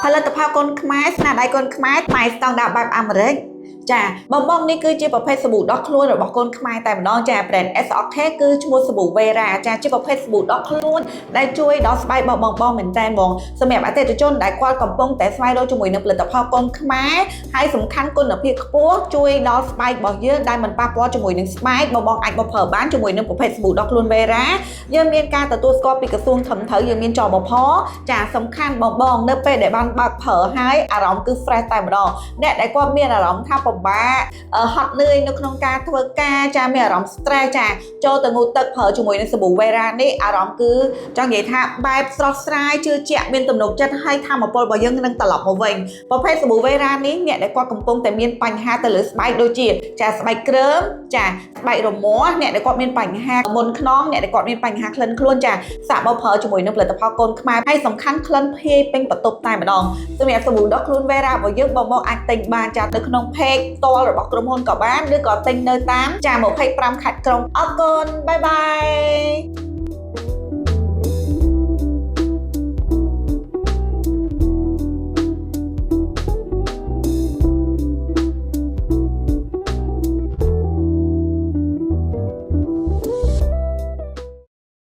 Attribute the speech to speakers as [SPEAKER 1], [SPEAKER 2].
[SPEAKER 1] ផលិតផលកូនខ្មែរស្នាដៃកូនខ្មែរថ្លៃស្តង់ដារបែបអាមេរិកចាបងបងនេះគឺជាប្រភេទសាប៊ូដោះខ្លួនរបស់កូនខ្មែរតែម្ដងចា brand SOK គឺឈ្មោះសាប៊ូ Vera ចាជាប្រភេទសាប៊ូដោះខ្លួនដែលជួយដល់ស្បែករបស់បងបងមែនតើហ្មងសម្រាប់អតិថិជនដែលគាត់កំពុងតែស្វែងរកជាមួយនឹងផលិតផលកូនខ្មែរហើយសំខាន់គុណភាពខ្ពស់ជួយដល់ស្បែករបស់យើងដែលមិនប៉ះពាល់ជាមួយនឹងស្បែកបងបងអាចមកប្រើបានជាមួយនឹងប្រភេទសាប៊ូដោះខ្លួន Vera យើងមានការទទួលស្គាល់ពីក្រសួងធំត្រូវយើងមានចបផចាសំខាន់បងបងនៅពេលដែលបានបើកប្រើហើយអារម្មណ៍គឺ fresh តែម្ដងអ្នកដែលគាត់មានអារម្មណ៍ថាពិបាកហត់នឿយនៅក្នុងការធ្វើការចាមានអារម្មណ៍ stress ចាចូលទៅងូតទឹកប្រើជាមួយនឹងសាប៊ូ Vera នេះអារម្មណ៍គឺចង់និយាយថាបែបស្រស់ស្រាយជឿជាក់មានទំនុកចិត្តហើយធម៌ពលរបស់យើងនឹងត្រឡប់មកវិញប្រភេទសាប៊ូ Vera នេះអ្នកដែលគាត់កំពុងតែមានបញ្ហាទៅលើស្បែកដូចជាចាស្បែកគ្រើមចាស្បែករមាស់អ្នកដែលគាត់មានបញ្ហាមុនខ្នងអ្នកដែលគាត់មានបញ្ហាក្លិនខ្លួនចាសាកមកប្រើជាមួយនឹងផលិតផលកូនខ្មែរហើយសំខាន់ក្លិនភាយពេញបន្ទប់តែម្ដងសម្រាប់សាប៊ូដោះខ្លួន Vera របស់យើងបងមកអាចទិញបានចានៅក្នុង page ផ្ទាល់របស់ក្រុមហ៊ុនក៏បានឬក៏ទិញនៅតាមចា25ខេត្តក្រុងអរគុណ bye bye.